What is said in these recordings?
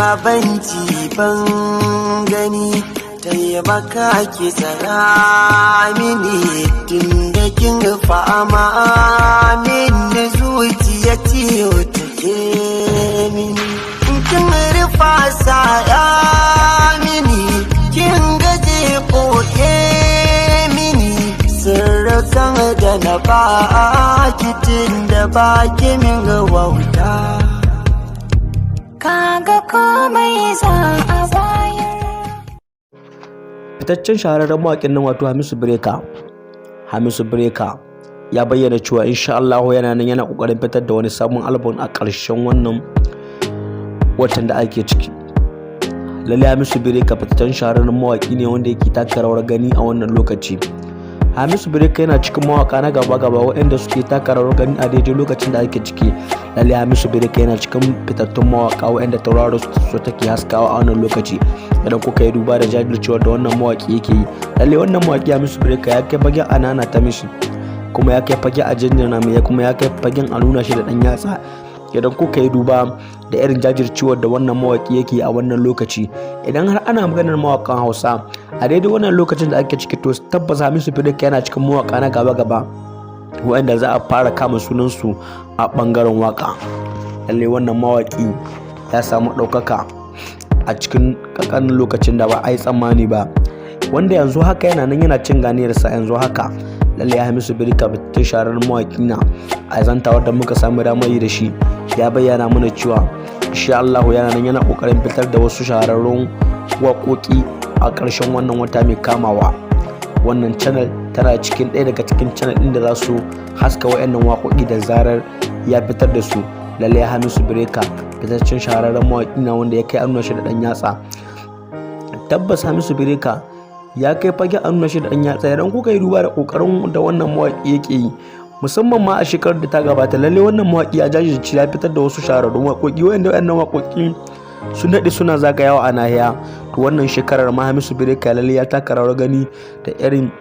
Ma banci ban gani, taimaka ki tsara mini, tun da kin fama mini zuciya ciwo take mini. Kin rufa saya mini, kin gaje koke mini sirrukan da na ba ki, tun da ba ki min wauta. Kaga komai za a bayar. Fitaccen shahararren mawaƙin nan, wato Hamisu Breaker, Hamisu Breaker ya bayyana cewa insha Allah yana nan yana kokarin fitar da wani sabon album a ƙarshen wannan watan da ake ciki. Lalle Hamisu Breaker fitaccen shahararren mawaƙi ne wanda yake taka rawar gani a wannan lokaci. Hamisu Breaker yana cikin mawaka na gaba-gaba waɗanda suke taka rawar gani a daidai lokacin da ake ciki. Lalle Hamisu Breaker yana cikin fitattun mawaka waɗanda tauraro su take haskawa a wannan lokaci. Idan kuka yi duba da jajircewar da wannan mawaki yake yi, lalle wannan mawaki Hamisu Breaker ya kai fagen a nana ta mishi, kuma ya kai fage a jinjina mai, kuma ya kai fagen a nuna shi da ɗan yatsa. Idan kuka yi duba da irin jajircewar da wannan mawaki yake a wannan lokaci, idan har ana maganar mawakan Hausa a daidai wannan lokacin da ake ciki, to tabbas Hamisu Breaker yana cikin mawaka na gaba-gaba waɗanda za a fara kama sunansu a ɓangaren waka. Lallai wannan mawaki ya samu ɗaukaka a cikin ƙanƙanin lokacin da ba a yi tsammani ba, wanda yanzu haka yana nan yana cin ganiyarsa yanzu haka. Lallai Hamisu Breaker fitaccen shahararren mawaki na. A zantawar da muka samu damar yi da shi, ya bayyana mana cewa insha Allah yana nan yana kokarin fitar da wasu shahararrun waƙoƙi a ƙarshen wannan wata mai kamawa. Wannan channel tana cikin ɗaya daga cikin channel ɗin da za su haska wayannan waƙoƙi da zarar ya fitar da su. Lallai Hamisu Breaker fitaccen shahararren mawaƙi na wanda ya kai an nuna shi da ɗan yatsa. Tabbas Hamisu Breaker ya kai fage an nuna shi da ɗan yatsa. Idan kuka yi duba da ƙoƙarin da wannan mawaƙi yake yi, musamman ma a shekarar da ta gabata, lalle wannan mawaƙi ya jajirce, ya fitar da wasu shahararrun waƙoƙi wanda wayannan waƙoƙi sun daɗe suna zagayawa a nahiya. To, wannan shekarar ma Hamisu Breaker lalle ya taka rawar gani da irin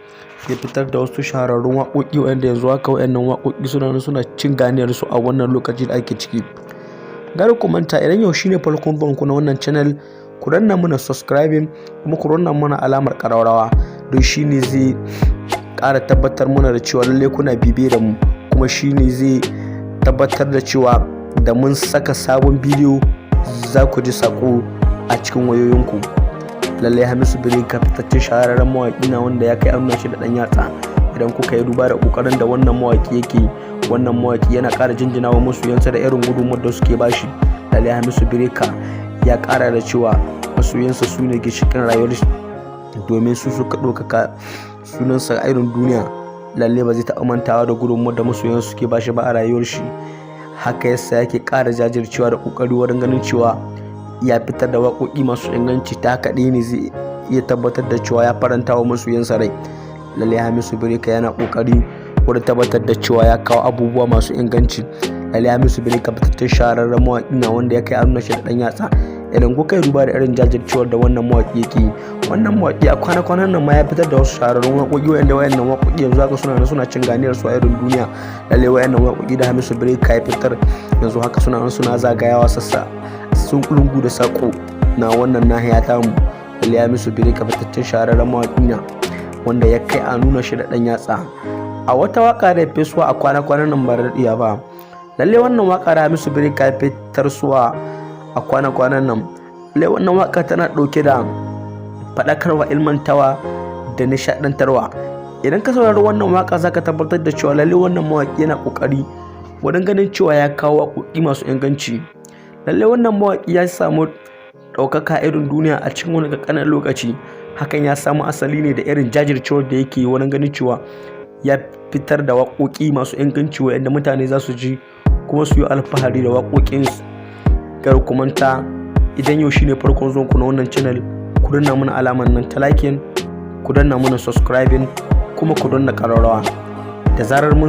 ya fitar da wasu shahararrun waƙoƙi wanda yanzu haka wayannan waƙoƙi suna suna cin ganiyar su a wannan lokaci da ake ciki. Gar ku manta, idan yau shine farkon zuwan ku na wannan channel, ku danna mana subscribing, kuma ku danna mana alamar ƙararrawa, don shine zai ƙara tabbatar mana da cewa lallai kuna bibiye da mu, kuma shine zai tabbatar da cewa da mun saka sabon bidiyo za ku ji sako a cikin wayoyinku. Lallai Hamisu Breaker fitaccen shahararren mawaƙi na wanda ya kai an shi da ɗan yatsa. Idan kuka yi duba da ƙoƙarin da wannan mawaƙi yake, wannan mawaƙi yana ƙara jinjina wa masoyansa da irin gudunmuwar da suke bashi. Lallai Hamisu Breaker ya ƙara da cewa masoyansa su ne ginshiƙin rayuwar shi, domin su suka ɗaukaka sunansa a irin duniya. Lalle ba zai taɓa mantawa da gudunmuwar da masoyansa suke bashi ba a rayuwar shi. Haka yasa yake ƙara jajircewa da ƙoƙari wurin ganin cewa ya fitar da waƙoƙi masu inganci. Ta haka ɗaya ne zai iya tabbatar da cewa ya faranta wa masoyansa rai. Lalle Hamisu Breaker yana ƙoƙari wurin tabbatar da cewa ya kawo abubuwa masu inganci. Lalle Hamisu Breaker fitaccen shahararren mawaƙi na wanda ya kai an nuna shi da ɗan yatsa. Idan kuka yi duba da irin jajircewar da wannan mawaƙi yake yi, wannan mawaƙi a kwana-kwanan nan ma ya fitar da wasu shahararrun waƙoƙi wanda wayannan waƙoƙi yanzu haka suna nan suna cin ganiyar su a irin duniya. Lalle wayannan waƙoƙi da Hamisu Breaker ya fitar yanzu haka suna nan suna zagayawa sassa sun lungu da sako na wannan nahiya tamu. Lalle Hamisu Breaker fitaccen shahararren mawaƙi na wanda ya kai a nuna shi da ɗan yatsa. A wata waka da ya fesuwa a kwana-kwanan nan ba da daɗiya ba, lalle wannan waka da Hamisu Breaker ya fitar suwa a kwana-kwanan nan, lalle wannan waka tana ɗauke da faɗakarwa, ilmantawa da nishaɗantarwa. Idan ka saurari wannan waka, zaka tabbatar da cewa lalle wannan mawaƙi yana ƙoƙari wurin ganin cewa ya kawo waƙoƙi masu inganci. Lalle wannan mawaƙi ya samu ɗaukaka irin duniya a cikin wani ƙanƙanin lokaci. Hakan ya samu asali ne da irin jajircewar da yake wurin ganin cewa ya fitar da waƙoƙi masu inganci waɗanda mutane za su ji kuma su yi alfahari da waƙoƙinsu. Kar ku manta, idan yau shine farkon zuwan ku na wannan channel, ku danna mana alamar nan ta liking, ku danna mana subscribing, kuma ku danna ƙararrawa da zarar mun